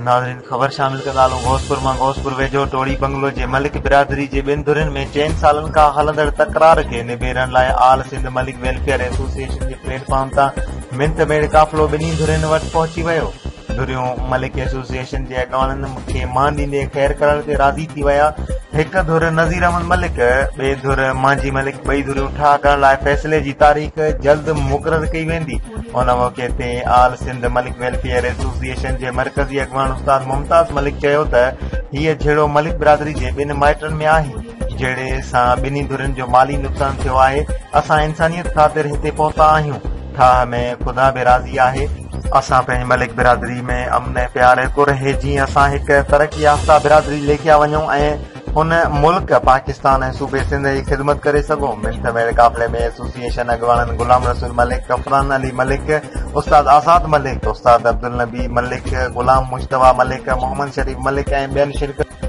ناظرين خبر شامل ڪندا هلون غوثپور مان غوثپور ويجهو ٽوڙي بنگلو جي ملڪ برادري جي ٻن ڌرين ۾ چئن سالن کان هلندڙ تڪرار کي نبيرڻ لاء آل سنڌ ملڪ ويلفيئر ايسوسيئيشن جي پليٽ فارم تان منٿ ميڙ قافلو ٻنهي ڌرين وٽ پهچي ويو. ڌريون ملڪ ايسوسيئيشن جي اڳواڻن کي مان ڏيندي خير ڪرڻ تي راضي ٿي ويا. هڪ ڌر نذير احمد ملڪ، ٻي ڌر مانجهي ملڪ ٻئي ڌريون ٺاهه ڪرڻ لاء فيصلي جي تاريخ جلد مقرر ڪئي ويندي. ان موقعي تي آل سنڌ ملڪ ويلفيئر ايسوسيئيشن جي مرڪزي اڳواڻ استاد ممتاز ملڪ چيو ته هيء جهيڙو ملڪ برادري جي ٻن مائٽن ۾ آهي، جهيڙي سان ٻنهي ڌرين جو مالي نقصان ٿيو آهي، اسان انسانيت خاطر هتي پهتا آهيون، ٺاهه ۾ خدا به راضي آهي. اسان پنهنجي ملڪ برادري ۾ امن ۽ پيار هڪ رهي جيئن اسان هڪ ترقي يافته برادري ليکيا وڃون ۽ هن ملڪ پاڪستان ۽ صوبي سنڌ جي خدمت ڪري سگهون. منٿ ميڙ قافلي ۾ ايسوسيئيشن اڳواڻن غلام رسول ملڪ، غفران علي ملڪ، استاد آزاد ملڪ، استاد عبدالنبي ملڪ، غلام مجتبيٰ ملڪ، محمد شريف ملڪ ۽ ٻين شرڪت.